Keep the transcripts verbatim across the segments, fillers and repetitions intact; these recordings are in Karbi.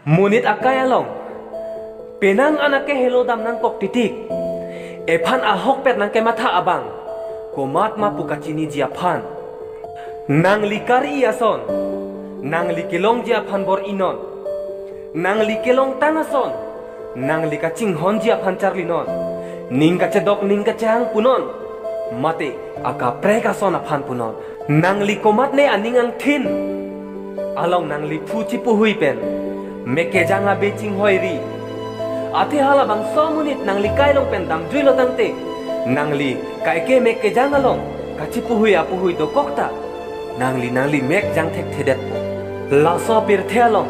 Monit akai along, penang an akehelo dam nangkok titik, ephan ahokpet nangkematha abang, komat ma pu kachiniji aphan. Nangli kari ason, nangli kelongji aphan bor-inon. Nangli kelongtang ason, nangli kachinghonji aphan charlinon. Ning kachedok ning kachehang punon, mate akaprek ason aphan punon. Nangli komatne aning angthin along nangli phu chipuhui pen mek kejang abe chinghoiri. Athe halabangso amonit nangli kai along pen damjuilo tangte, nangli kaike mek kejang along kachipuhui apuhui dokok ta, nangli nangli mek jang thekthedetpo. Laso apirthe along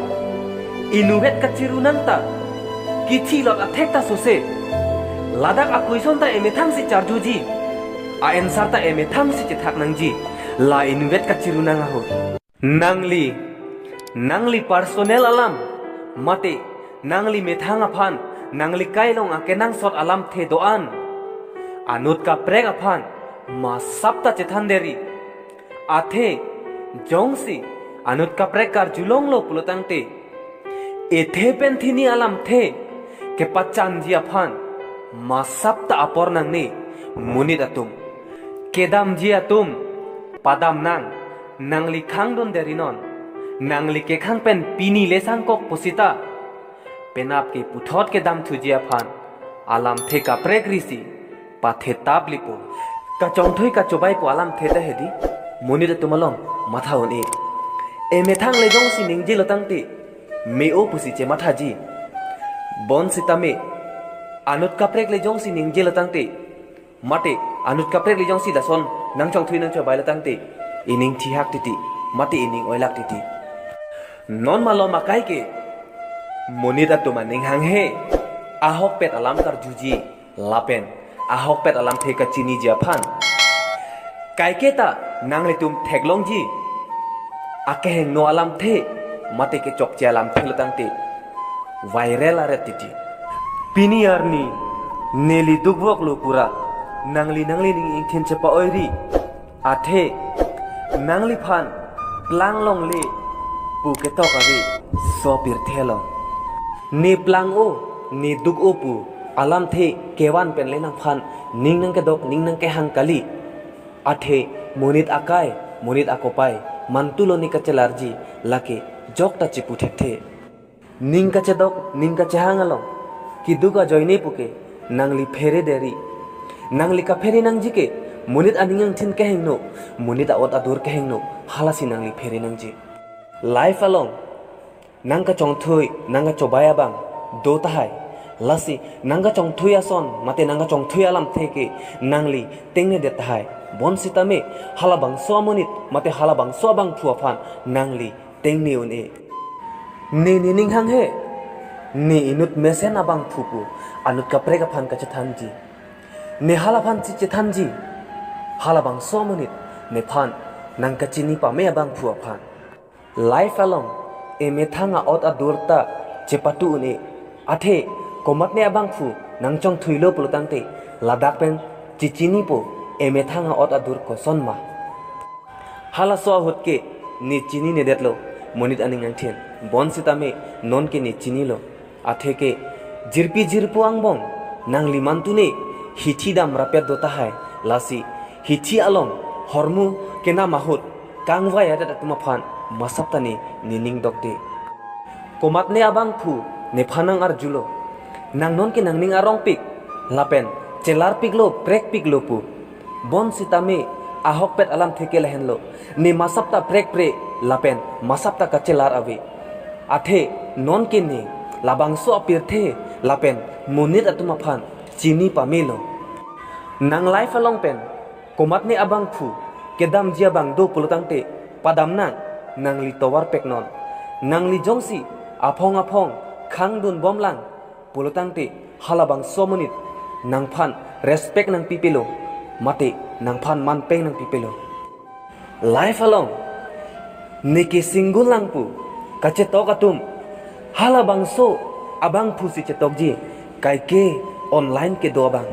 inutvet kachiru nang ta, kithi lot athek ta sose. Ladak a-question ta emethang si charjuji, a-answer ta emethang si chethak nangji, la inutvet kachiru nang ahut. Nangli, nangli personal alam, mate nangli methang aphan, nangli kai along akenangsot alamthe do-an, anut kaprek aphan masap ta chethanderi. Athe jongsi anut kaprek karjulonglo pulo tangte, ethe pen thini alamthe kepachanji aphan masap ta apor nangne, monit atum. Kedamji atum, padam nang, nangli khangdun derinon. Nangli kekhang pen pini le sangkok pusita, penap ke puthot kedamthuji aphan alamthe kaprek risi pathe tap lipo. Kachongthui kachobai pu alamthe ta hedi, monit atum along matha un-e. Emethang le jongsi ningjelo tangte, me-o pusi chemathaji. Bonsitame, anut kaprek le jongsi ningjelo tangte, mate anut kaprek le jongsi lason nangchongthui nangchobailo tangte, ining thihak titi, mate ining oilak titi. Non malom akai ke, monit atum aning hanghe, ahokpet alam karjuji lapen ahokpet alamthe kachiniji aphan. Kaike ta nanglitum theklongji, akehingno alamthe, mate kechokche alamthe lo tangte, viral aret titi. Pini arni neli dukvoklo pura, nangli nangli ning ingthin chepa-oiri. Athe nangliphan plang longle pu ketok ave, so apirthe along. Ne plang-o, ne duk-o pu alamthe kevan pen le nangphan ning nangkedok ning nangkehang kali. Athe monit akai, monit akopai, mantulo ne kachelarji, lake jok ta chipu thekthe. Ning kachedok ning kachehang along keduk ajoine puke nangli phere deri. Nangli kaphere nangji ke monit aning angthin kehingno, monit a-ot adur kehingno, halasi nangli phere nangji. Life along nangkachongthui nangkachobai abang do tahai. Lasi nangkachongthui ason mate nangkachongthui alamthe ke nangli tengnedet tahai. Bonsitame halabangso amonit mate halabangso abangphu aphan nangli tengne un-e. Ne nening hanghe, ne inut mesen abangphu pu anut kaprek aphan kachethanji. Ne halaphan si chethanji, halabangso amonit nephan nangkachini pame abangphu aphan. Life along emethang a-ot adur ta chepatu un-e. Athe komatne abangphu nangchongthuilo pulo tangte, ladak pen chichinipo emethang a-ot adur kosonma. Halaso ahut ke ne chininedetlo monit aning angthin. Bonsitame nonke ne chinilo. Atheke jirpi jirpo angbong nangli mantune hithi dam rapet do tahai. Lasi hithi along hormu kenam ahut kangvai adet atum aphan masap ta ne nening dokde. Komatne abangphu nephan nang-arjulo, nang nonke nangning arongpik lapen chelarpiklo prekpiklo pu. Bonsitame ahokpet alamthe ke lahenlo, ne masap ta prekpre lapen masap ta kachelar ave. Athe nonke ne labangso apirthe lapen monit atum aphan chini pamelo. Nang life along pen komatne abangphu kedamji abang do pulo tangte, padam nang, nangli tovar peknon. Nangli jongsi aphong aphong khangdun bomlang pulo tangte, halabangso amonit nangphan respect nangpipelo mate nangphan manpeng nangpipelo. Life along neke single lang pu kachetok atum, halabangso abangphu si chetokji, kaike online kedo abang.